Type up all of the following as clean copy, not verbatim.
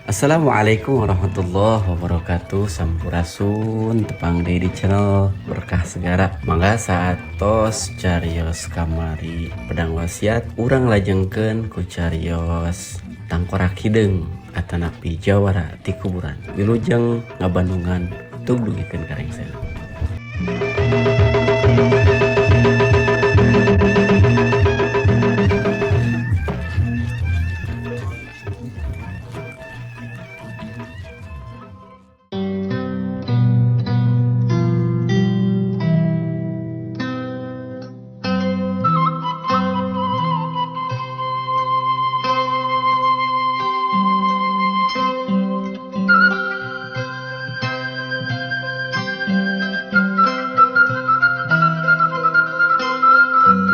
Assalamualaikum warahmatullahi wabarakatuh. Sampurasun, tepang deui di channel Berkah Segara. Mangga saatos carios kamari pedang wasiat, urang lajengkeun ku carios tangkorak hideung atanapi jawara ti kuburan. Wilujeng ngabandungan, tug dugikeun ka rengsena.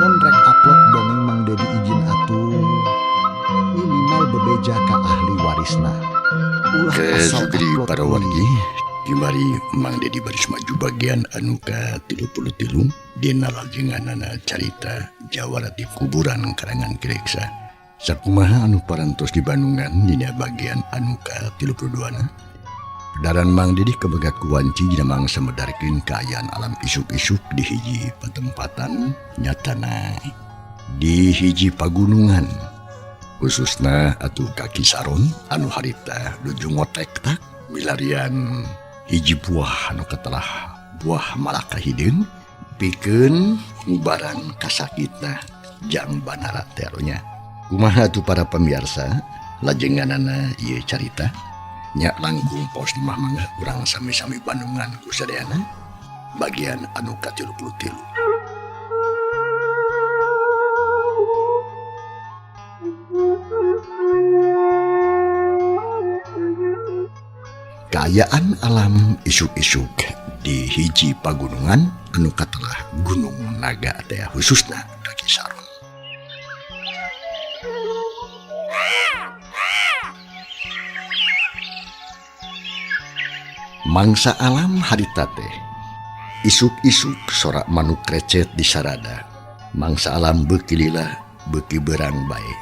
Mun rek upload dongeng Mang Dedi izin atuh, minimal bebeja ka ahli warisna, ulah asal Sugri upload para deui. Wargi, Kimari Mang Dedi baris maju bagian anu ka 33 dina lajenganana carita Jawara ti Kuburan karangan Ki Reksa. Sakumaha anu parantos di Bandungan dina bagian anu ka 32 na? Daran Mang Dedi kabegat ku wanci dina mangsa medarkeun kaayaan alam isuk-isuk di hiji patempatan, nyatana di hiji pagunungan, khususna atuh ka Ki Saron anu harita nuju ngotek tak milarian hiji buah anu katelah buah malaka hideung pikeun ngubaran kasakitna jang banara teronya. Kumaha atuh para pemirsa lajenganana ieu carita nya? Langkung pos mah, mangga urang sami-sami bandungan ku sadayana bagian anu ka-33. Kaayaan alam isuk-isuk di hiji pagunungan anu katelah Gunung Naga teh, khususna ka Ki Saron. Mangsa alam harita teh isuk-isuk sorak manuk recet di sarada. Mangsa alam beuki lila beuki berang bae.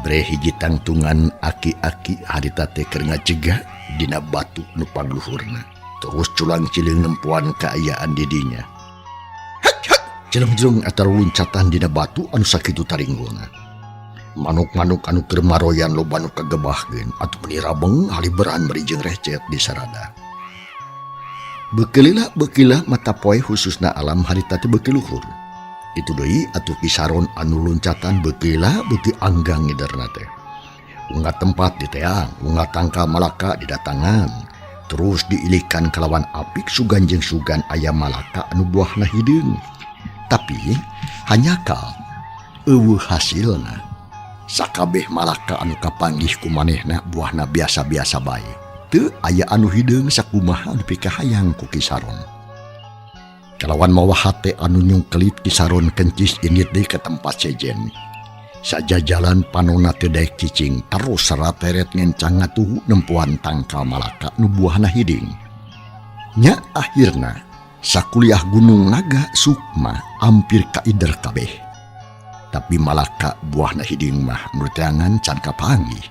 Bre hiji tangtungan aki-aki harita teh keur ngajega dina batu nu pangluhurna. Terus culang ciling nempuan kaayaan didinya. Jeleng-jeleng eta luncatan dina batu anu sakitu taringgulna. Manuk-manuk anu keur maroyan loba nu kagebahkeun atuh, meuni rabeng haliberan bari jeung recet di sarada. Beuki lila beuki lila mata poe, khususna alam harita teh beuki luhur. Itu deui atuh Ki Saron anu luncatan beuki lila beuki anggang ngiderna teh. Unggah tempat diteang, unggah tangkal malaka didatangan. Terus diilikan kalawan apik sugan jeung sugan aya malaka anu buahna hideung. Tapi hanjakal euweuh hasilna. Sakabeh malaka anu kapanggih ku manehna buahna biasa-biasa bae. Teu aya anu hideung sakumaha anu pikahayang ku Ki Saron. Kalawan mawa hate anu nyungkelit, Ki Saron kencis indit deui ka tempat sejen. Sajajalan panona teu daek cicing, terus sarateret ngencang ngatuhu nempuan tangkal malaka nu buahna hideung. Nya akhirna sakuliah Gunung Naga Sukma ampir kaider kabeh. Tapi malaka buahna hideung mah nu teangan can kapanggih.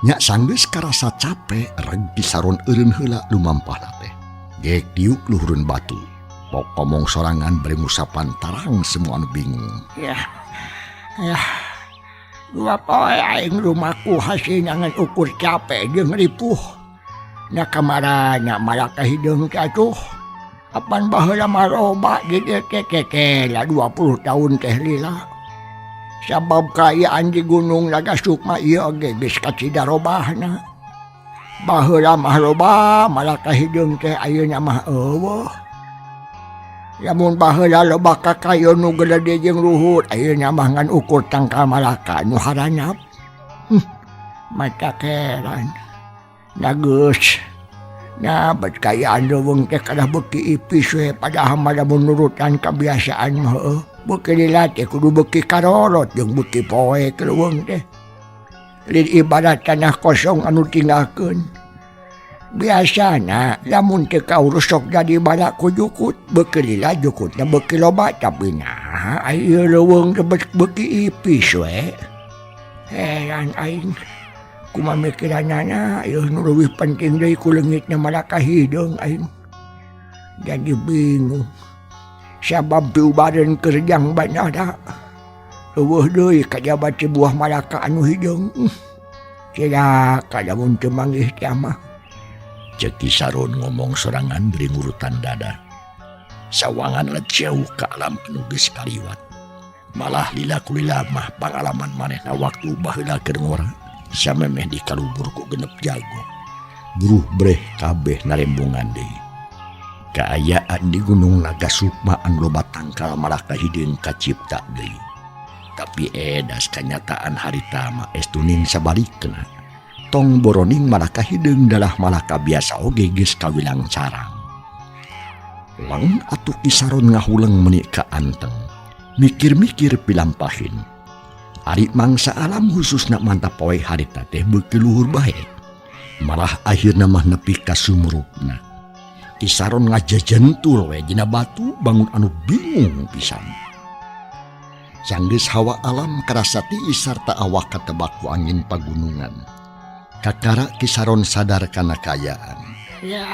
Nya sanggeus karasa cape, reg Ki Saron eureun heula lumampahna teh. Gek diuk luhureun batu. Pok ngomong sorangan bari ngusapan tarang semua anu bingung. Ya. Ya. 2 poe aing lumaku hasilna ngan ukur capek jeung ripuh. Na kamarana malaka hideung teh atuh. Apan baheula mah loba di dieu teh, keke lah 20 tahun teh lila. Sabab kaayaan di Gunung Naga Sukma ieu ge geus kacida robahna. Baheula mah loba malaka hideung teh, ayeuna mah euweuh. Lamun baheula loba kakayon nu gede jeung luhur, ayeuna mah ngan ukur tangkal malaka nu haranyap. Matak heran. Na geus. Nah, bet kaayaan leuweung teh kalah beuki ipis we, padahal mah lamun nurutan kebiasaan mah heueuh. Beuki lila teh kudu beuki karorot jeung beuki poek leuweung teh. Lain ibarat tanah kosong anu tinggalkeun. Biasana lamun teu kaurus sok jadi balak ku jukut, beuki lila jukutna beuki loba, tapi naha ieu leuweung teh beuki ipis we. Heran aing. Kumaha mikiranana ieu nu leuwih penting deui ku leungitna Malaka hideung aing. Jadi bingung. Sabab piubareun keur jang bandara. Eueuh deui kajaba ti buah Malaka anu hideung. Cilaka lamun teu manggih teh mah. Cek Ki Saron ngomong sorangan bari ngurutan dada. Sawangan jauh ka alam anu geus kaliwat. Malah lila kulila mah pangalaman manehna waktu baheula keur ngora samemeh dikalubur ku genep jago. Buruh breh kabeh narembungan deui. Kaayaan di Gunung Naga Sukma anu loba tangkal Malaka hideung kacipta deui. Tapi edas kanyataan harita mah estuning sabalikna. Tong boroning Malaka hideung dalah Malaka biasa oge geus kawilang carang. Leng atuh Ki Saron ngahuleng meuni ka anteng. Mikir-mikir pilampahin. Ari mangsa alam khususna mantap poe harita teh beuki luhur bae. Malah akhirna mah nepi ka sumrukna. Ki Saron ngajejentul we dina batu bangun anu bingung pisan. Sanggeus hawa alam karasa tiis sarta awak katebak ku angin pagunungan. Kakara Ki Saron sadar kana kaayaan. Ya.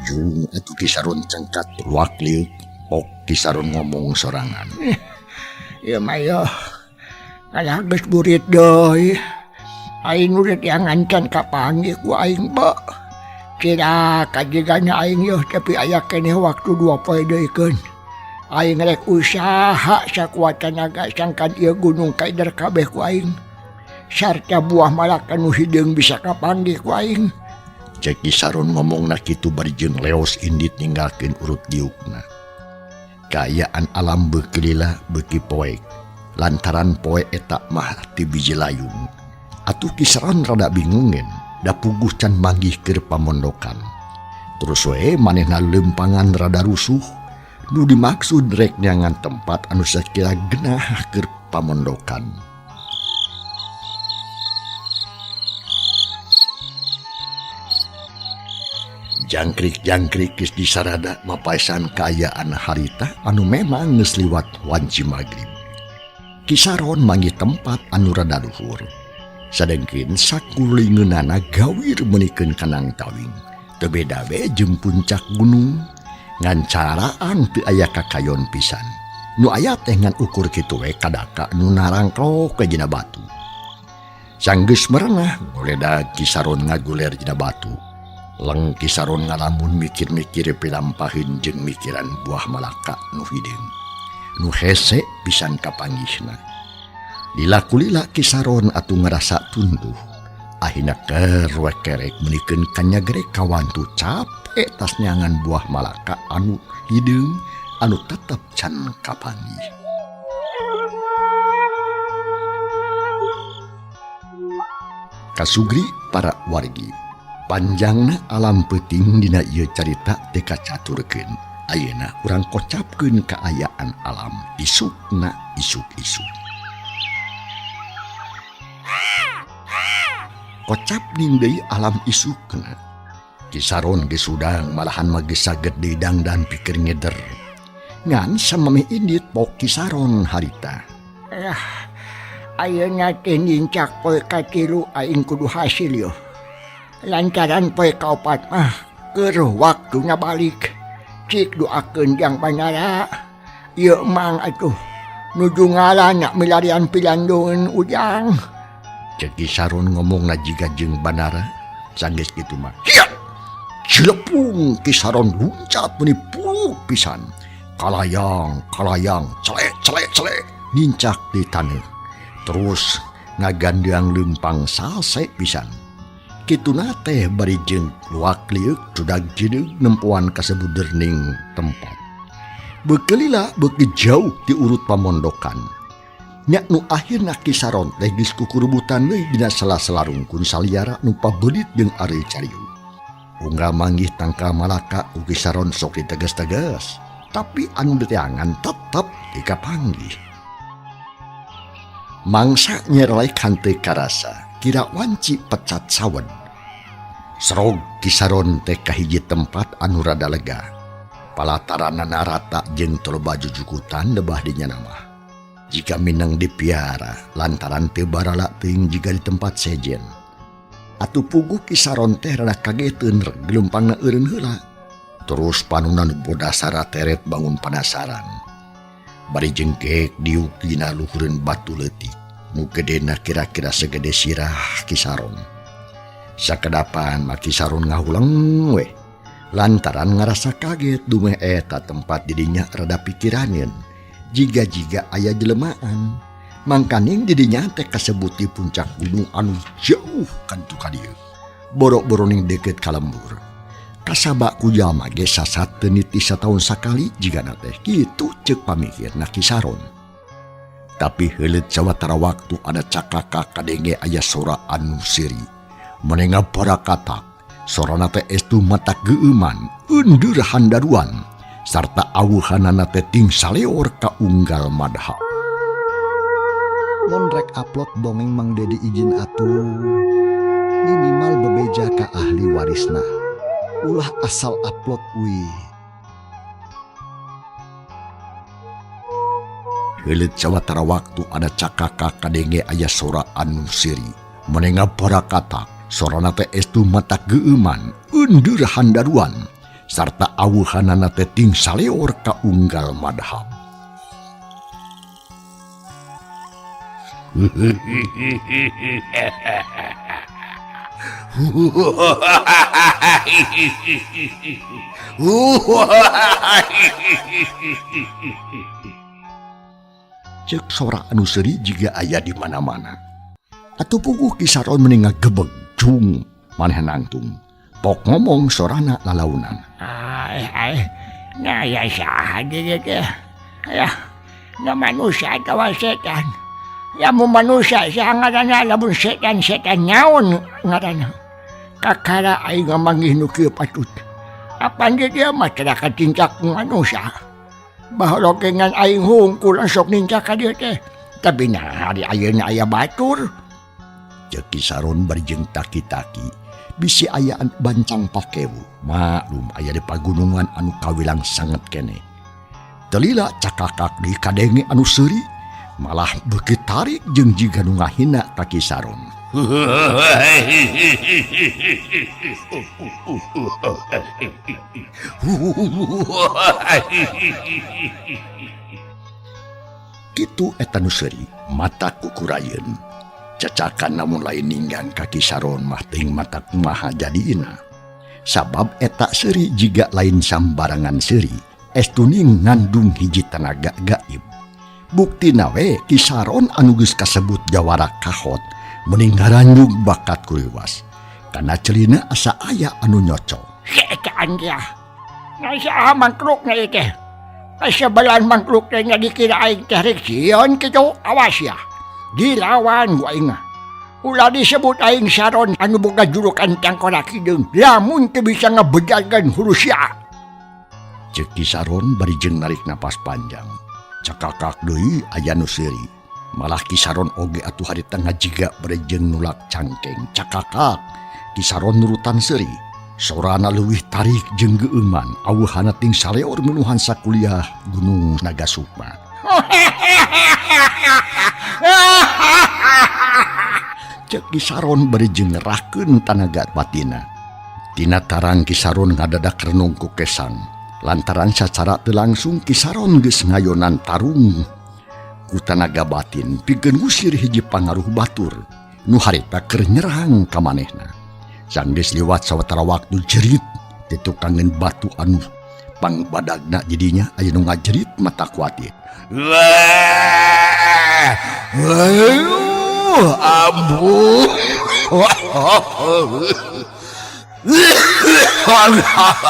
Jung atuh Ki Saron cengkat luak liuk, pok Ki Saron ngomong sorangan. Ieu mah yeuh. Kalah geus burit deui. Aing udah tiangan can kapanggih ku aing be. Cilaka jigana aing yeuh tapi aya keneh waktu 2 poe deui keun. Aing rek usaha sakuat tanaga sangkan ieu gunung kaider kabeh ku aing. Sarta buah Malaka nu hideung bisa kapanggih ku aing. Cek Ki Saron ngomongna kitu bari jeung leos indit ninggalkeun urut diukna. Kaayaan alam beuki lila beuki poek. Lantaran poe eta mah ti biji layung. Atuh Ki Saron rada bingungen, da puguh can manggih keur pamondokan. Terus we manehna leumpangan rada rusuh, nu dimaksud rek neangan tempat anu sakira genah keur pamondokan. Jangkrik-jangkrik geus disarada mapaesan kaayaan harita anu memang geus liwat wanci magrib. Ki Saron manggih tempat anu rada luhur. Sadengkeun sakulingeunana gawir meunikeun kanang tawing. Teu beda we jeung puncak gunung. Ngan caraan teu aya kakayon pisan. Nu aya teh ngan ukur kitu we kadaka nu narangklok ke dina batu. Sanggeus merenah goledag Ki Saron ngaguler dina batu. Leng Ki Saron ngalamun mikir-mikir pilampahin jeung mikiran buah Malaka nu hideung. Nu hese pisan kapanggihna. Lila kulila Ki Saron atuh ngarasa tunduh. Akhirna kerek-kerek meunikeun kanyagrek kawantu capek tas neangan buah Malaka anu hideung anu tetep can kapanggih. Kasugri para wargi. Panjangna alam peuting dina ieu carita teh kacaturkeun. Ayeuna urang kocapkeun kaayaan alam isukna isuk-isuk. Kocap ning deui alam isukna. Ki Saron geus hudang malahan mah geus saged deui dangdan pikir ngeder. Ngan samemeh indit pok Ki Saron harita. Ayeuna teh nincak poe katilu aing kudu hasil yeuh. Lantaran poe kaopat mah keur waktuna balik. Cik doakeun jang bandara. Ieu mang atuh nuju ngalana milarian pilandungan ujang. Cek Ki Saron ngomongna jiga jeung bandara. Sanggeus kitu mah. Hiat! Cilepung Ki Saron luncat meuni puluk pisan. Kalayang, kalayang, celek, celek, celek nincak di taneuh. Terus ngagandeang leumpang salse pisan. Kituna teh bari jeung luak liuk cudag jideug nempoan kasebuderning tempat. Beuki lila beuki jauh ti urut pamondokan. Nya nu akhirna Ki Saron teh geus kukurubutan deui dina sela-sela rungkun saliara nu pabeulit jeung ari cariu. Unggal manggih tangkal Malaka ku Ki Saron sok ditegas-tegas, tapi anu diteangan tetep dikapanggih. Mangsa nyerelek henteu karasa, kira wanci pecat sawed. Serog Ki Saron teh kahiji tempat anu rada lega. Palataranana rata jeung teu loba jujukutan lebah di nya mah. Jika Minang dipiara lantaran teu barala teuing jiga di tempat sejen. Atuh puguh Ki Saron teh rada kageteun rek gelumpangna eureun heula. Terus panuna nu bodas sarateret bangun panasaran. Bari jengkek diuk dina luhureun batu leutik. Nu gedena kira-kira segede sirah Ki Saron. Sakedapan mah Ki Saron ngahuleng weh. Lantaran ngarasa kaget dumeh eta tempat didinya rada pikiraneun. Jiga-jiga aya jelemaan. Mangkaning didinya teh kasebut di puncak gunung anu jauh kantu ka dieu. Boro-boroning deukeut ka lembur. Kasaba ku jalma ge sasat teu niti sataun sakali jigana teh kitu ceuk pamikirna Ki Saron. Tapi heuleut sawatara waktu ada cakaka kadenge aya sora anu seuri. Menenga para katak, sorana teh estu mata geueuman, eundur handaruan, sarta awuhanana teh ting saleor ka unggal madha. Mun rek upload dongeng Mang Dedi izin atuh. Minimal bebeja ka ahli warisna. Ulah asal upload uih. Heuleut sawatara waktu ada cakaka kadenge aya sora anu seuri. Menenga para katak, sorana teh estu mata geueuman, eundur handaruan, sarta awuhanana teh ting saleor ka unggal madhab. Cek sora anu seuri jiga aya di mana-mana. Atuh puguh Ki Saron meni ngagebeg cung maneh nangtung. Pok ngomong sorana lalaunan. Ai ai nah ya saha deui teh. Aya na manusia atawa setan. Ya mun manusia saha ngaranna lamun setan-setan naon ngaranna. Kakara aing ngamanggih nu kieu patut. Apan di dieu mah teu katincak manusia. Baholokengan aing hungkul sok nincak ka dieu teh. Tapi nah hari ayeuna aya batur. Ceuk Ki Saron bari jeung taki-taki. Bisi aya bancang pakewu. Maklum aya di pagunungan anu kawilang sanget keneh. Telila cakakak di kadenge anu seuri. Malah beuki tarik jeung jiga nu ngahina ka Ki Saron. Kitu eta nu seuri mata kukurayeun. Cacakan namun lain ninggang ka Ki Saron mah teuing mata kumaha jadiina. Sabab eta seuri jiga lain sambarangan seuri, estuning ngandung hiji tanaga gaib. Buktina we Ki Saron anu geus kasebut jawara kahot meni ngaranjug bakat kuriwas. Kana celina asa aya anu nyocok. Setan dia. Nah saha mangkrukna ieu teh? Asa balan mangkruk teh nya dikira aing teh rek sieun kitu, awas ya. Dilawan ku aing mah. Ulah disebut aing Saron anu boga julukan Tangkorak Hideung. Lamun teu bisa ngebedagan huruf sia. Ceuk Ki Saron bari jeung narik napas panjang. Cakakak deui aya nu seuri. Malah Ki Saron oge atuh harita ngajiga bari jeung nulak cangkeng. Cakakak Ki Saron nurutan seuri. Sorana leuwih tarik jeung geueuman, aweuhana ting saleor menuhan sakuliah Gunung Naga Sukma. Ceuk Ki Saron bari jeung ngerahkeun tanaga batina. Tina tarang Ki Saron ngadadak renung ku kesang. Lantaran sacara teu langsung Ki Saron geus ngayonan tarung ku tanaga batin pikeun ngusir hiji pangaruh batur nu harita keur nyerang ka manehna. Sanggeus liwat sawatara waktu jerit ditukangeun batu anu pangbadagna jadinya aya nu ngajerit mata kuatir. Wah, ampun.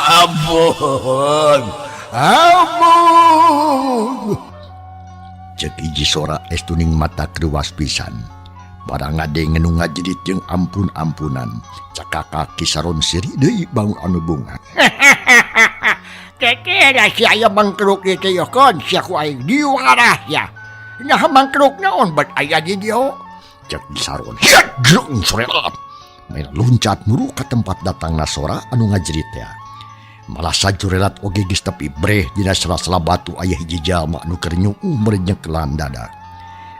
Ampun. Ampun. Ceuk hiji sora estuning mata kruwas pisan. Barang ngadenge nu ngajerit jeung ampun-ampunan. Cakakak Ki Saron seuri deui bangun anu bunga. Teteh dah si aya mangkruk ieu teh kon sia ku aing diwarah ya. Nah mangkruk naon bet aya di dieu. Ceuk Ki Saron. Hiat grung sorelat. Main loncat muru ka tempat datangna sora anu ngajerit teh. Malah sajurelat oge geus tepi breh dina sela-sela batu aya hiji jalma anu keur nyuuh merenyek dada.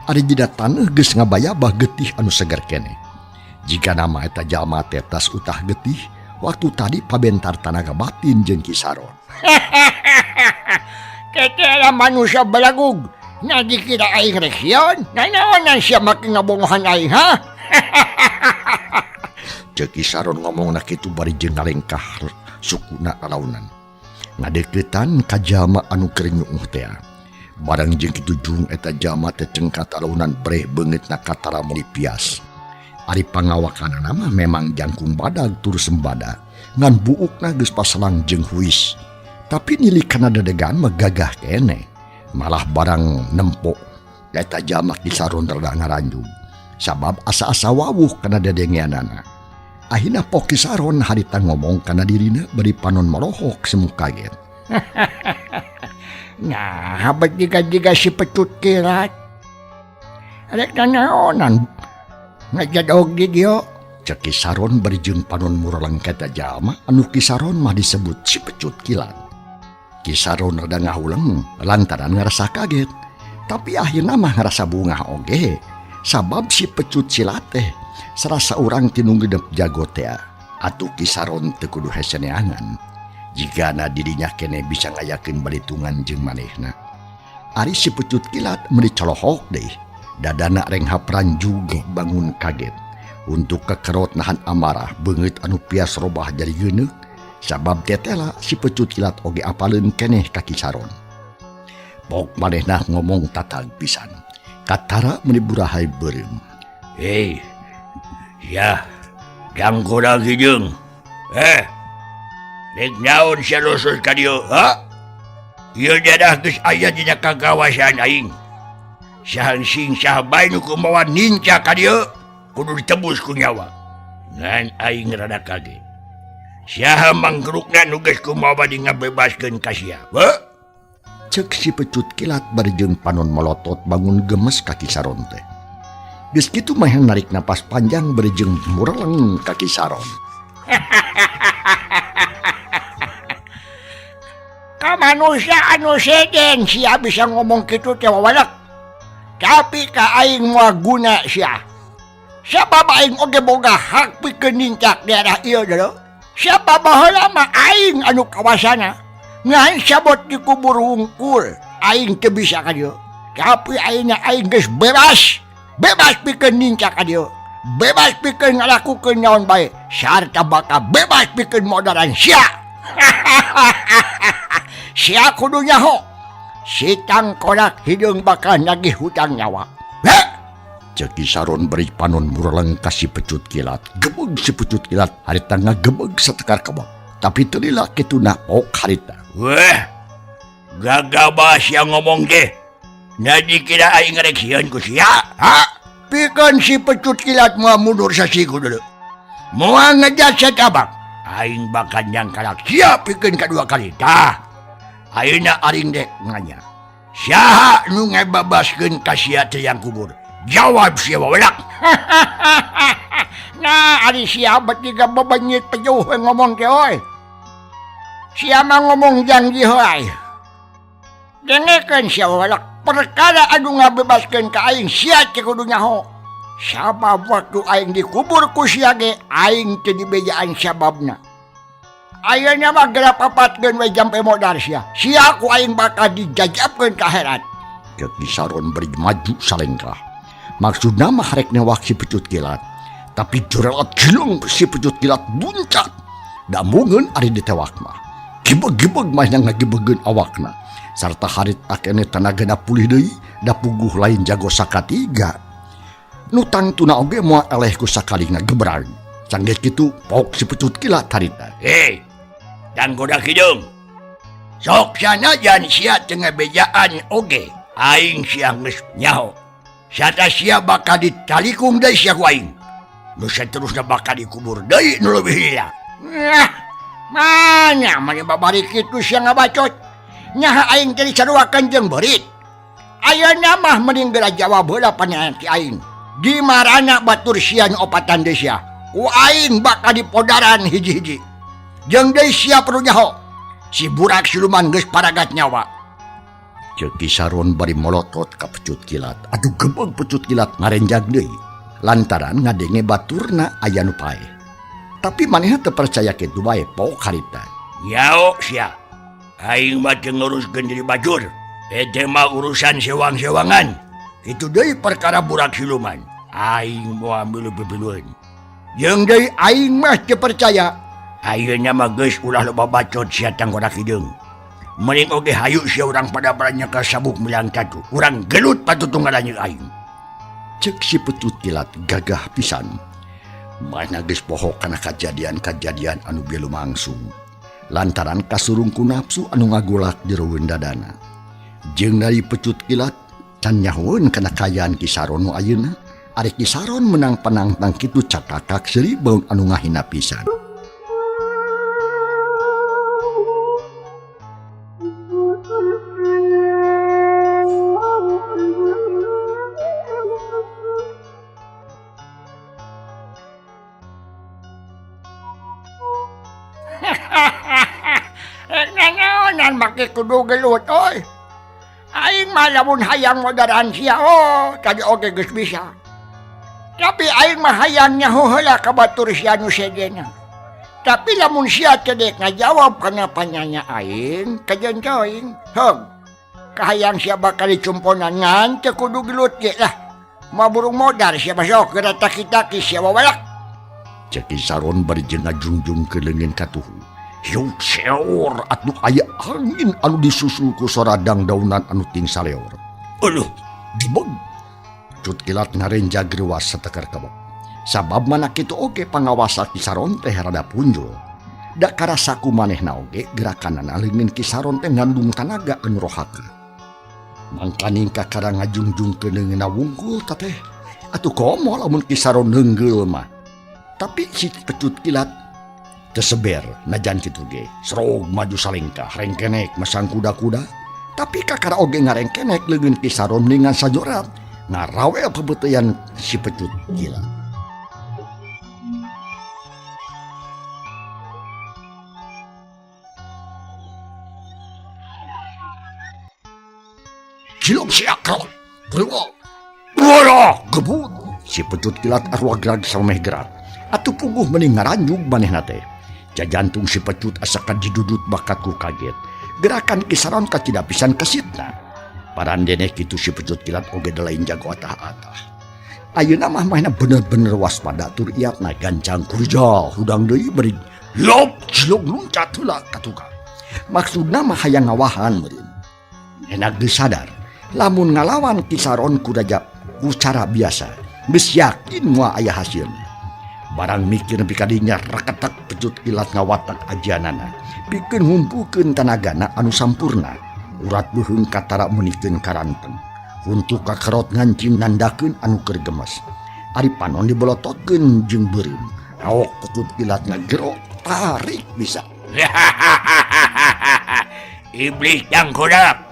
Ari dina taneuh geus ngabayabah getih anu seger keneh. Jika nama eta jalma teh tas utah getih, waktu tadi pabentar tanaga batin jeung Ki Saron. Kekela manusia belagug. Nah dikira aing rek sieun, nanaonan sia make ngabongohan aing ha? Ceuk Ki Saron ngomongna kitu bari jeung ngalengkah sukuna lalaunan. Ngadeuketan ka jalma anu keur nyuuh teh. Barang jeung kitu jung eta jalma teh cengkat alaunan breh beungeutna katara meuli pias. Ari pangawakanana mah memang jangkung badag tur sembada. Ngan buukna geus paselang jeung huis. Tapi nilik kana dedegan mah gagah keneh. Malah barang nempo eta jalma Ki Saron rada ngaranjug. Sabab asa-asa wawuh kana dedengeanana. Akhirna Pok Ki Saron harita ngomong kana dirina bari panon molohok semu kaget. Nah, habet jiga-jiga si pecut kilat. Rek nanaonan ngajadog di dieu. Cek Ki Saron bari jeung panon mureleng ka eta jalma anu Ki Saron mah disebut si pecut kilat. Ki Saron rada ngahuleng lantaran ngarasa kaget. Tapi akhirna mah ngarasa bungah oge. Sabab si pecut silat teh serasa urang tinu genep jago teh. Atuh Ki Saron teu kudu heseneangan. Jigana dirinya kene bisa ngayakeun balitungan jeung manehna. Ari si pecut kilat meuni colohok deui. Dadana renghap ranjug bangun kaget. Untuk kekerot nahan amarah beungeut anu pias robah jadi geuneuk. Sabab tetela si pecut kilat oge apaleun keneh ka Ki Saron. Pok manehna ngomong tatag pisan. Katara meuni burahay beureum. Hei, ya, jangkoda hideung. Rek naon sia lusus ka dieu, ha? Ieu dadah geus aya dina kagawasan aing. Saha sing saha bae nu kumawa ninca ka dieu kudu ditebus ku nyawa. Ngan aing rada kaget. Saha manggrukna nu geus kumawa di ngabebaskeun ka sia? Heuh? Ceuk si pecut kilat bari jeung panon melotot bangun gemes ka Ki Saron teh. Geus kitu mah narik napas panjang bari jeung mureleng ka Ki Saron. Ka manusia anu seden sia bisa ngomong kitu teh wawalek. Tapi ka aing moal guna sia. Sabab aing oge boga hak pikeun nincak daerah ieu deuleu. Siapa baheula mah aing anu kawasana. Ngan sabot dikubur wungkul aing teu bisa ka dieu. Tapi ayeuna aing geus bebas. Bebas pikeun nincak ka dieu. Bebas pikeun ngalakukeun naon bae. Sarta bakal bebas pikeun modaran sia. Sia kudu nyaho. Si tangkorak hideung bakal nagih hutang nyawa. Heh! Ceuk Ki Saron beri panon mureleng ka si pecut kilat. Gebeg si pecut kilat harita ngagebeg satekar kebek. Tapi teu lila kituna pok harita. Weh, gagabah sia ngomong teh. Jadi kira aing rek sieun ku sia, ha? Pikeun si pecut kilat moal mundur sasiku dulu. Moal ngejat satabak. Aing bakal nyangkalak sia pikeun kadua kali. Tah. Ayeuna aing dek nanya. Saha nu ngababaskeun ka sia teh yang kubur? Jawab sia wawelak. Nah, ari sia bet jiga bebenyit pejuh we ngomong teh oi. Sia mah ngomong janji heula. Dengekeun sia wawelak. Perkara anu ngabebaskeun ka aing sia teh kudu nyaho. Sabab waktu aing dikubur ku sia ge aing teu dibejaan sababna. Ayeuna mah geura papatkeun we jampe modar sia. Sia ku aing bakal dijajabkeun ka akhirat. Ceuk Ki Saron beri maju salengkah. Maksudna mah rek newak si pecut kilat. Tapi jurelat gilung si pecut kilat buncat. Da mungeun ari ditewak mah. Gibeg-gibeg mah yang ngagibegeun awakna. Sarta harit akene tanagana pulih deui, da puguh lain jago sakatiga. Nu tangtuna oge moal eleh ku sakali ngagebrag. Sanggeus kitu pok si pecut kilat harita. Hei, dan goda hideung. Sok sanajan sia teu ngabejaan oge, aing sia geus nyaho. Sarta sia bakal ditalikung deui sia ku aing. Nu saterusna bakal dikubur deui nu leuwih lila. Nah, mana mani babari kitu sia ngabacot. Nyaha aing teh disaruakeun jeung beurit. Ayeuna mah mending geura jawab heula panyangan ki aing. Di marana batur sia nu opatan deui sia. Ku aing bakal dipodaran hiji-hiji. Jeung deui sia perlu nyaho. Si burak siluman geus paragat nyawa. Ceuk Ki Saron bari molotot ka pecut kilat. Aduh gebeg pecut kilat ngarenjag deui. Lantaran ngadenge baturna aya nu paeh. Tapi manehna teu percaya kitu bae pok harita. Nyao sia. Aing mah teu nguruskeun diri bajur. Eta mah urusan sewang-sewangan. Kitu deui perkara burak siluman. Aing moal milu pipilueun. Jeung deui aing mah teu percaya. Ayeuna mah geus ulah loba bacot sia tangkorak hideung. Mending oge hayu sia urang pada baranya ka sabuk milang tatu. Urang gelut patutunggalan jeung aing. Ceuk si pecut kilat gagah pisan. Manehna geus poho kana kajadian-kajadian anu bieu lumangsung. Lantaran kasurung ku nafsu anu ngagolak jeroeun dadana. Jeung dari pecut kilat can nyahoeun kana kaayaan Ki Saron nu ayeuna. Ari Ki Saron menang panangtang kitu cakakak seuri beun anu ngahina pisan. Nanaonan make kudu gelut euy. Aing mah lamun hayang modaran sia oh tadi oge geus bisa. Tapi aing mah hayang nyaho heula ka batur sia nu sejenna. Tapi lamun sia teu dek ngajawab kana panyanya aing, kajeun teuing. Heug. Kahayang sia bakal dicumponan ngan teu kudu gelut ge lah. Moal burung modar sia mah sok geura taki-taki sia wawalak. Ceuk Ki Saron bari jeung ngajungjungkeun leungeun katuhu. Hiuk seor atuh aya angin anu disusul ku sora dangdaunan anu ting saleor. Aduh, gebeg. Cut kilat ngarenjag reuas sateker kebek. Sabab mana kitu oge pangawasa Ki Saron teh rada punjul. Da karasa ku manehna oge gerakanana leungeun Ki Saron teh ngandung tanaga anu rohaka. Mangkaning kakara ngajungjungkeun leungeunna wungkul teh. Atuh komo lamun Ki Saron neunggeul mah. Tapi si pecut kilat terseber najan kitu ge. Serog maju salengkah rengkenek masang kuda-kuda. Tapi kakara oge ngarengkenek leungeun Ki Saron ningan sajorat ngarawel pebeutean si pecut kilat. Cilok si akrok, berwok, berwok, gebut. Si pecut kilat arwah gerag sameh gerak. Atuh puguh mending ngaranjug manehna teh. Jajantung si pecut asakan didudut bakat ku kaget. Gerakan Ki Saron kacida pisan kesitna. Parandene kitu si pecut kilat oge lain jago atah-atah. Ayeuna mah manehna bener-bener waspada tur iatna gancang kurja hudang deui bari lop cilok luncat heula ka tukang. Maksudna mah hayang ngawahan meureun. Enak geus sadar lamun ngalawan Ki Saron ku raja ku cara biasa geus yakin moal aya hasilna. Barang mikir nepi ka dinya reketek pecut kilat ngawatak ajianana. Pikeun ngumpukeun tanagana anu sampurna. Urat beuheung katara meunikeun karanteng. Huntu kakerot ngancing nandakeun anu keur gemes. Ari panon dibolototkeun jeung beureum. Awok pecut kilat ngagero tarik bisa. Iblis tangkorak.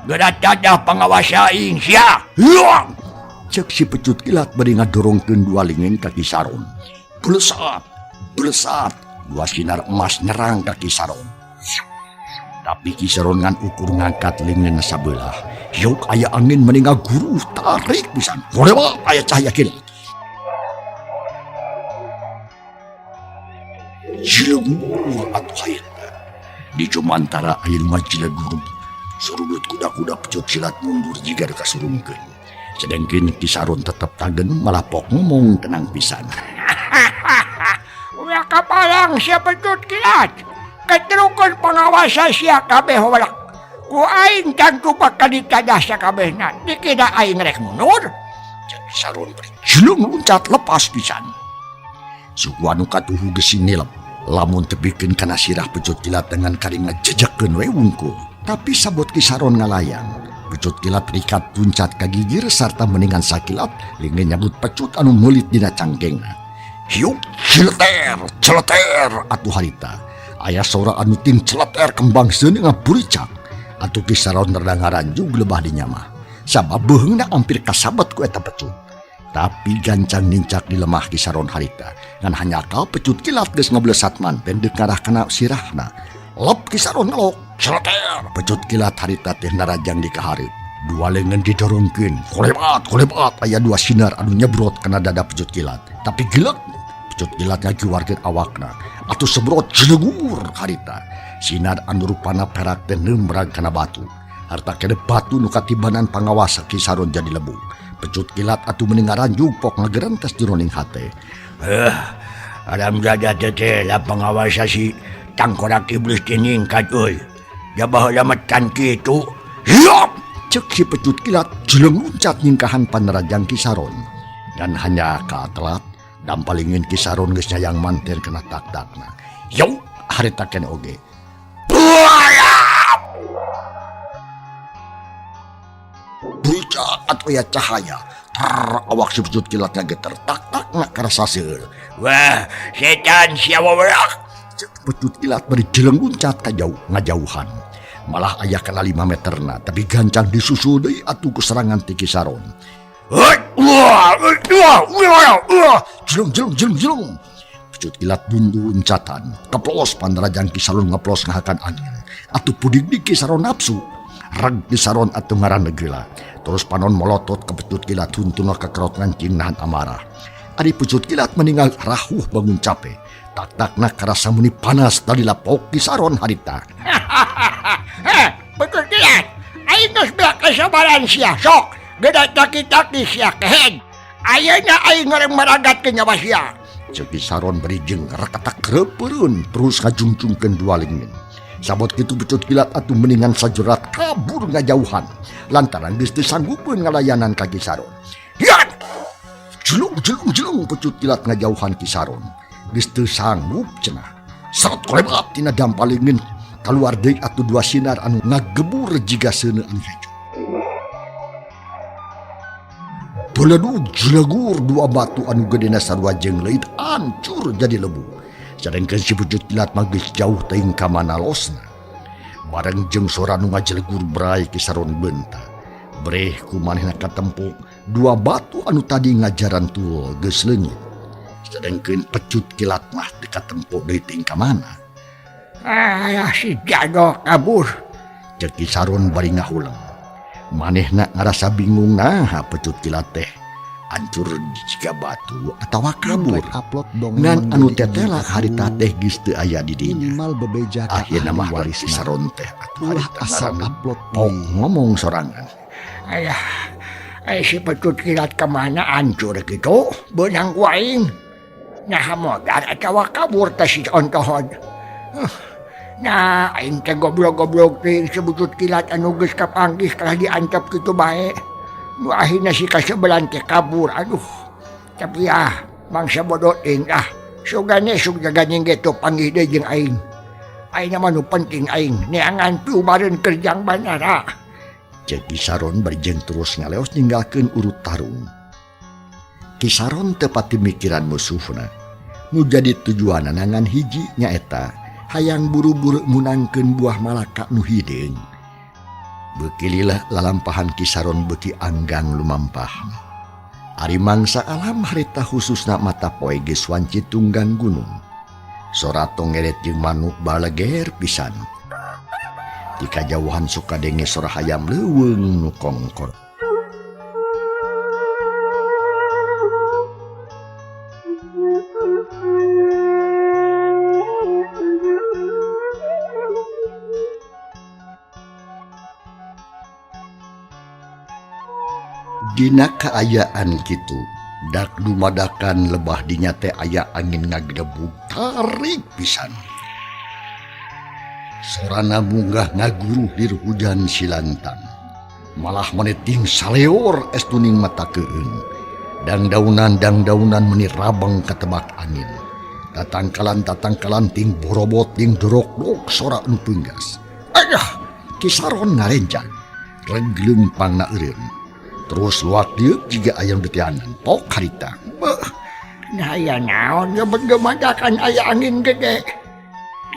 Geura tadah pangawasa aing sia. Hilang. Ceuk si pecut kilat bari ngadorongkeun dua lingeun ka Ki Saron. Blesat, blesat, dua sinar emas nyerang ka Ki Saron. Tapi Ki Saron ngan ukur ngangkat leungeun sabelah. Hiuk aya angin meni ngaguruh tarik pisan. Gorewa aya cahaya kilat. Jilegur atuh hayatna. Di jumantara aya nu ngajilegur. Surudut kuda-kuda pecut silat mundur jiga kasurungkeun. Sedengkeun Ki Saron tetep tagen malah pok ngomong tenang pisan. Ulah kapalang sia pecut kilat. Keterukeun pangawasa sia kabeh walak. Ku aing tangtu bakal ditadah sakabehna. Dikira aing rek mundur. Ceuk Ki Saron bari jlung luncat lepas pisan. Suku anu katuhu geus nilep. Lamun tepikeun kana sirah pecut kilat dengan karing ngajejekeun we wungkul. Tapi sabot Ki Saron ngalayang. Pecut kilat rikat puncat ka gigir sarta meningan sakilat leungeun nyabut pecut anu meulit dina cangkengna. Hiuk celeter celeter atuh harita. Aya sora anu ting celeter kembang seuneu ngaburicak. Atuh Ki Saron rada ngaranjug lebah dinya mah. Sabab beuheungna ampir kasabet ku eta pecut. Tapi gancang nincak di lemah Ki Saron harita. Ngan hanyakal pecut kilat geus ngablesat manten deuk ngarah kana sirahna. Lep Ki Saron ngelok. Celeter pecut kilat harita teh narajang di kahareup. Dua lengan didorongkeun. Kolebat kolebat aya dua sinar anu nyebrot kana dada pecut kilat. Tapi gilek pecut kilat ngakiwarkeun awakna. Atuh sebrot jelegur harita. Sinar anu rupana perak teh nembrang kana batu. Harta kene batu nu katibanan pangawasa Ki Saron jadi lebu. Pecut kilat atuh meni ngaranjug pok ngagerentes jeroning hate. Alam jaga teh lah pangawasa si tangkorak iblis teh ningkat euy. Jabah baheula mah can kitu. Hiap! Cek si pecut kilat jeleng luncat nyingkahan panarajang Ki Saron. Dan hanya katelat dampalingin Ki Saron geus nyayang manten kana tak-takna. Yo, harita kene oge. Brucak atuh aya cahaya. Awak si pecut kilat ngageter tak-takna karasa seueur. Wah, setan sia waweak. Cek pecut kilat bari jeleng luncat ka jauh ngajauhan. Malah aya kana 5 meterna tapi gancang disusul deui atuh ku serangan ti Ki Saron. Jeleng jeleng jeleng jeleng. Pecut kilat buntu uncatan. Keplos pandrajang Ki Saron ngeplos ngahakan angin. Atuh pudik di Ki Saron nafsu. Reg Ki Saron atuh ngaran geula. Terus panon molotot ke pecut kilat huntuna kakerot ngancing nahan amarah. Ari pecut kilat meninggal rahuh bangun capek. Tak-takna karasa meni panas tadi lapok Ki Saron harita. Betul kilat. Aing geus beak kasabaran sia sok. Gede taki-taki sia kehed. Ayeuna aing ngareng maragatkeun nyawa sia. Ceuk Ki Saron bari jeung rakatak reupeurun terus ngajungcungkeun dua lingin. Sabot kitu pecut kilat atuh mendingan sajerat kabur ngajauhan lantaran geus teu sanggupeun ngalayanan ka Ki Saron. Hian! Jelung jelung jelung pecut kilat ngajauhan Ki Saron. Geus teu sanggup cenah. Serot kolebat tina dampalingin kaluar deui atuh dua sinar anu ngagebur jiga seuneu anu hejo. Beledug jelegur dua batu anu gedena sarua jeung leuit hancur jadi lebu. Sadengkeun si pecut kilat mah geus jauh teuing ka mana losna. Bareng jeung sora nu ngajelegur brai Ki Saron beunta. Breh ku manehna katempo dua batu anu tadi ngajaran tul geus leungit. Sedengkeun pecut kilat mah teu katempo deui teuing ka mana. Ah, si jago kabur. Ceuk Ki Saron bari ngahuleng. Manehna ngarasa bingung naha pecut kilat teh hancur jiga batu atawa kabur. Ngan anu tetela harita teh geus teu aya di dinya. Akhirna mah Ki Saron teh atuh harita asal upload pok ngomong sorangan. Ayah, si pecut kilat ka mana hancur kitu beunang ku aing. Naha modar atawa kabur teh si ontohod. Nah, aing teh goblok-goblok teh sebutut kilat anu geus kapanggih kalah diantep kitu bae. Nu akhirna si kasebelan teh kabur. Aduh. Tapi ah, mangsa bodoh teuing ah. Sugane sug jaganing ge teu panggih deui jeung aing. Aing mah nu penting aing neangan piubareun kerjang bandara. Ceuk Ki Saron bari jeung terus ngaleos ninggalkeun urut tarung. Ki Saron teu pati mikiran musuhna. Nu jadi tujuanna ngan hiji nyaeta hayang buru-buru munangkeun buah malaka nu hideung. Beuki lila lalampahan Ki Saron beuki anggang lumampah. Ari mangsa alam harita khususna mata poe geus wanci tunggang gunung. Sora tongeret jeung manuk baleger pisan. Di kajauhan suka denge sora hayam leuweung nu kongkor. Dina kaayaan kitu, dak dumadakan lebah dinya teh aya angin ngagedebug tarik pisan. Sorana munggah ngaguruh lir hujan silantang. Malah meneting saleor es tuning mata keung. Dangdaunan-dangdaunan meni rabang katebak angin. Tatangkalan-tatangkalan ting borobot ting dorok-dorok sora nu peunggas. Ayah, Ki Saron ngarenjang. Reg leumpangna eureun. Terus luak dieu jiga ayam detianan pok harita. Beuh, nah aya naon nyebut gemadakan aya angin gede.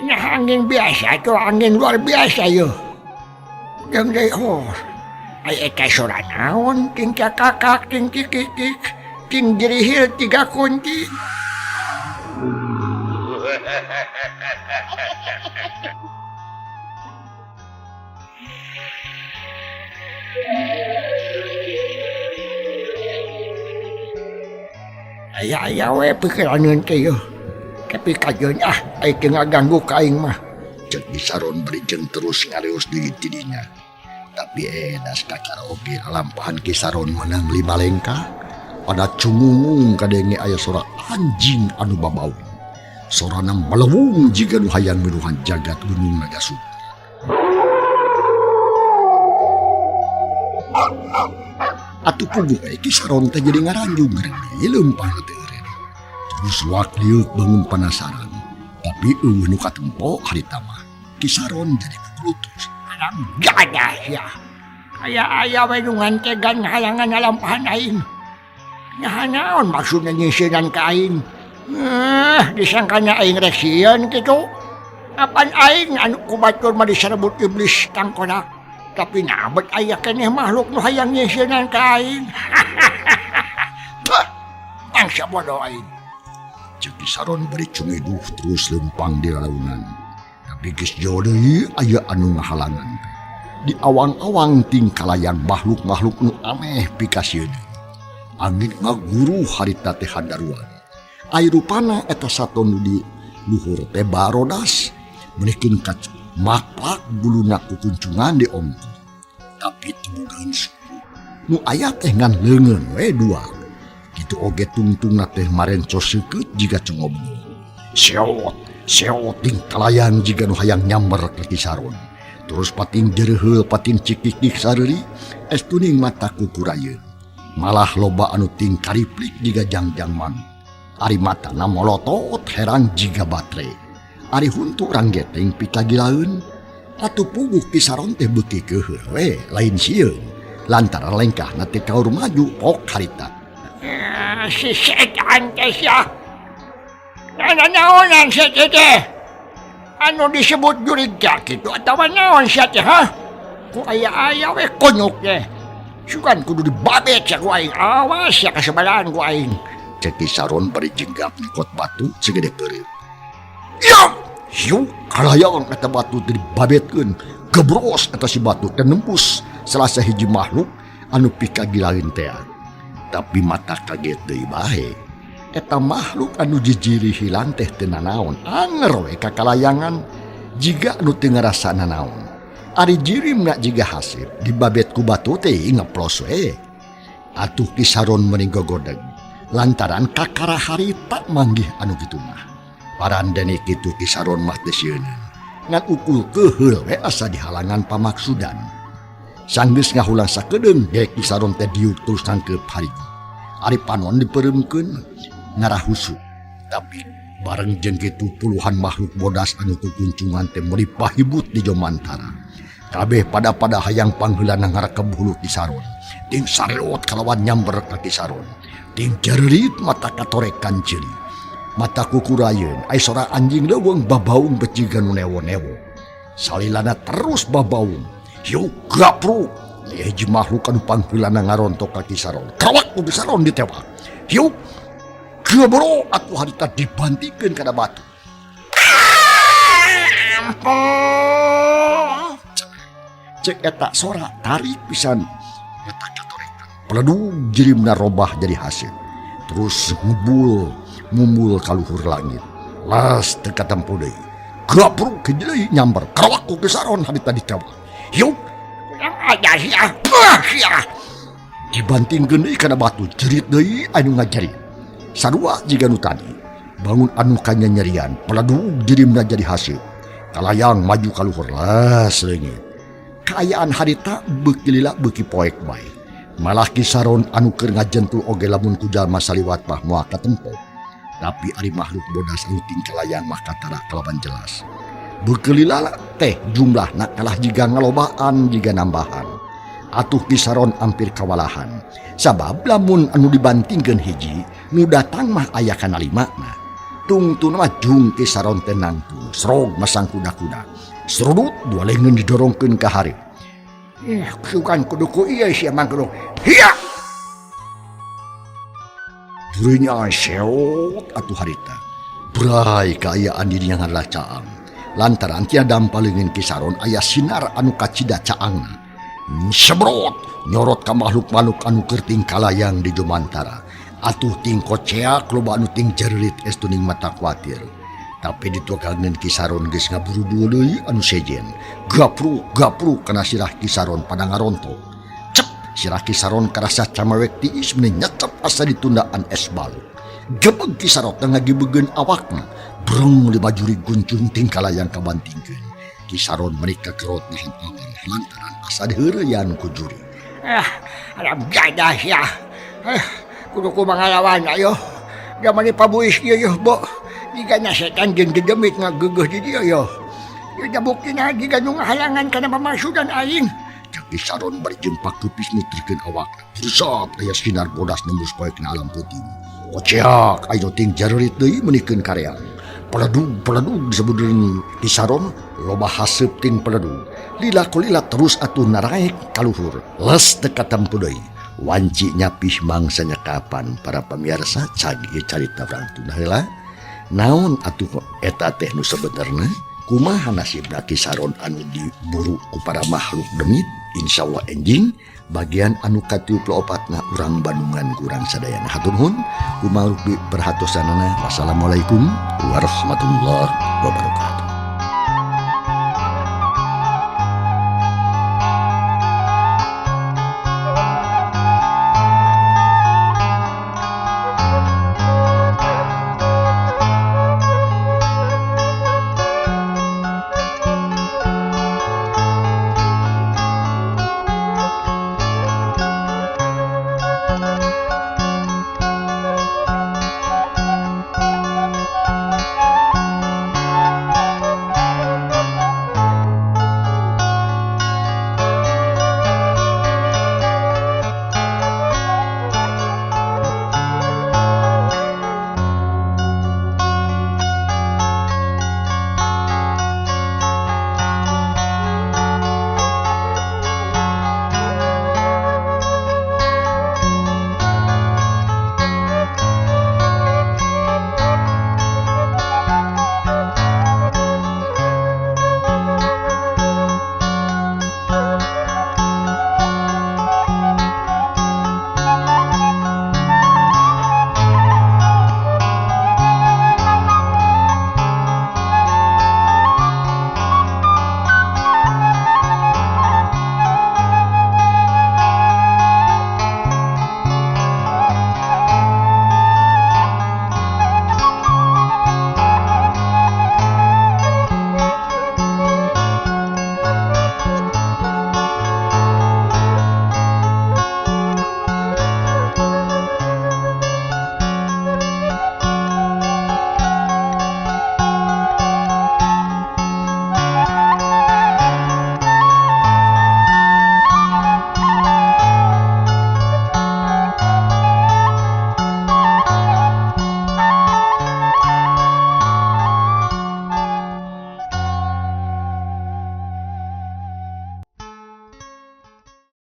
Nah angin biasa atau angin luar biasa yeuh. Jeung deui oh. Aya eta sora naon ting cakakak ting kikikik ting jirihil tiga kunci. Aya-aya we pikiraneun teh yeuh. Tapi kajeun ah ai teu ngaganggu ka aing mah. Cek Ki Saron bari jeung terus ngareus deui ti dinya. Tapi edas kakara oge lalampahan Ki Saron meunang 5 lengkah pada cungungung kadenge aya sora anjing anu babaung. Sorana melewung jiga nu hayang minuhan jagat gunung Naga Sukma. Atuh puguh we Ki Saron teh jadi ngaranjung reuneuy leumpang teh eureun. Terus wak liuk bangun penasaran. Tapi eueuh nu katempo harita mah Ki Saron jadi kukulutus. Alam jadah sia. Aya-aya we nu ngantegan ngahalangan ngalampahan aing. Naha naon maksudna nyiseunan ka aing? Disangkana aing rek sieun kitu. Apan aing anu ku batur mah diserebut iblis tangkorak. Tapi nabet aya keneh makhluk nu hayang nyiseunan ka aing. Bangsa bodoh aing. Cek Ki Saron bari cungiduh terus lempang di lalaunan. Tapi geus jauh deui aya anu ngahalangan. Di awang-awang tingkalayang makhluk-makhluk nu aneh pikasieun. Angin ngaguruh harita teh handaruan. Ai rupana eta sato nu di luhur teh barodas. Meunikeun kacu makplak buluna kukuncungan di ongkoh. Tapi teu bogaan suku. Nu aya teh ngan leungeun we dua. Kitu oge tungtungna teh marencos seukeut jiga congobung. Seot, seot tingkalayan jiga nu hayang nyamber ka Ki Saron. Terus pating jereuheul pating cikikik sareuri, es tuning mata kukurayeun. Malah loba anu ting kariplik jiga jangjang manuk. Ari matana molotot herang jiga batre. Ari huntu ranggeteng pikagilaeun. Atuh puguh Ki Saron teh beuki keuheuh we lain sieun. Lantaran lengkahna teh kaur maju pok harita. Si setan teh sia. Nanaonan sia teh? Anu disebut jurig kitu atawa naon sia teh ha? Ku aya-aya we konyok teh. Sugan kudu dibabet sia ku aing. Awas sia kasebalan ku aing. Cek Ki Saron bari jenggap nyekot batu segede keureup. Ya, hiu kalayang eta batu teh dibabetkeun. Gebros eta si batu teh nembus salah sahiji makhluk anu pikagilaeun teh. Tapi mata kaget deui bae. Eta makhluk anu jijiri hilang teh teu nanaon. Anger we kakalayangan jiga anu teu ngarasa nanaon. Ari jirimna jiga hasib dibabet ku batu teh ngeplos we. Atuh Ki Saron meni gogodeg lantaran kakara harita manggih anu kitu mah. Parandene kitu Ki Saron mah teu sieuneun. Ngan ukul keuheul we asa dihalangan pamaksudan. Sanggeus ngahulang sakedeung ge Ki Saron teh diuk terus nangkeup harigu. Ari panon dipereumkeun ngarahusu. Tapi bareng jeung kitu puluhan makhluk bodas anu kukuncungan teh meuli pahibut di jomantara. Kabeh pada-pada hayang pangheulana ngarekeb hulu Ki Saron. Ting sareot kalawan nyamber ka Ki Saron. Ting jerit mata katorekan ceuli. Mata kukurayeun ai sora anjing leuweung babaung beciga nu newo-newo. Salilana terus babaung. Hiu gapruk hiji makhluk anu pangheulana ngarontok ka Ki Saron. Kawak ku Ki Saron ditewak. Hiu gebro atuh harita dibantikeun kana batu. Ampun. Cek eta sora tarik pisan. Eta katorekan. Peledug jirimna robah jadi hasil. Terus ngebul mumbul ka luhur langit. Las teu katempo deui. Gapruk hiji deui nyamber. Kawak ku Ki Saron harita ditewak. Hiu kurang ajar sia. Buah sia. Dibantingkeun deui kana batu jerit deui anu ngajerit. Sarua jiga nu tadi. Bangun anu kanyanyerian, peledug jirimna jadi hasil. Kalayang maju ka luhur las leungit. Kaayaan harita beuki lila beuki poek bae. Malah Ki Saron anu keur ngajentul oge lamun ku jalma saliwat mah moal katempo. Tapi ari makhluk bodas anu tingkalayang mah katara kalawan jelas. Beuki lila teh jumlahna kalah jiga ngalobaan jiga nambahan. Atuh Ki Saron ampir kawalahan. Sabab lamun anu dibantingkeun hiji, nu datang mah aya kana limana. Tungtuna mah jung Ki Saron teh nangtung, srog masang kuda-kuda. Serudut dua lengan didorongkeun ka hareup. Sugan kudu ku ieu sia mangkrung. Hiya! Durinya seot atuh harita. Bray kaayaan dirinya ngadalah caang. Lantaran tia dampaleungeun Ki Saron aya sinar anu kacida caangna. Sebrot nyorot ka makhluk-makhluk anu keur tingkalayang di jumantara. Atuh ting koceak loba anu ting jerit estuning mata kuatir. Tapi ditukangan Ki Saron geus ngaburu deui anu sejen. Gapruk gapruk kana sirah Ki Saron pada ngarontok. Cep sirah Ki Saron karasa camewek tiis meni nyetep asa ditundaan es baluk. Gebeg Ki Saron teh ngagibegeun awakna. Breng lima juri guncung ting kalayang kabantingkeun. Ki Saron meni kakerot nahan amarah lantaran asa diheureyan ku juri. Ah, alam jadah ya. Kudu ku mangalawan ayo. Jamani pabuis ieu yeuh, Bo. Jigana setan jeung dedemit ngageugeuh di dieu yeuh. Ieu da buktina jiga nu ngahalangan kana pamasudan aing. Cek Ki Saron bari jeung pakeupis muterkeun awakna. Bursat aya sinar bodas nembus poek na alam peuting. Koceak aya ting jarerit deui meunikeun kareang. Peledug peledug disebutkeun Ki Saron loba haseup ting peledug. Lila kulila terus atuh naraek kaluhur. Les teu katempu deui. Wanci nyapih mangsanya kapan para pemirsa cagi carita urang tunda heula. Naon atuh eta teh nu sebenarna? Kumaha nasibna Ki Saron anu diburu ku para makhluk demit? Insyaallah enjing bagian anu ka-34 na urang Bandungan kurang sadayana. Hatur nuhun kumaha perhatosanana. Wassalamualaikum warahmatullahi wabarakatuh.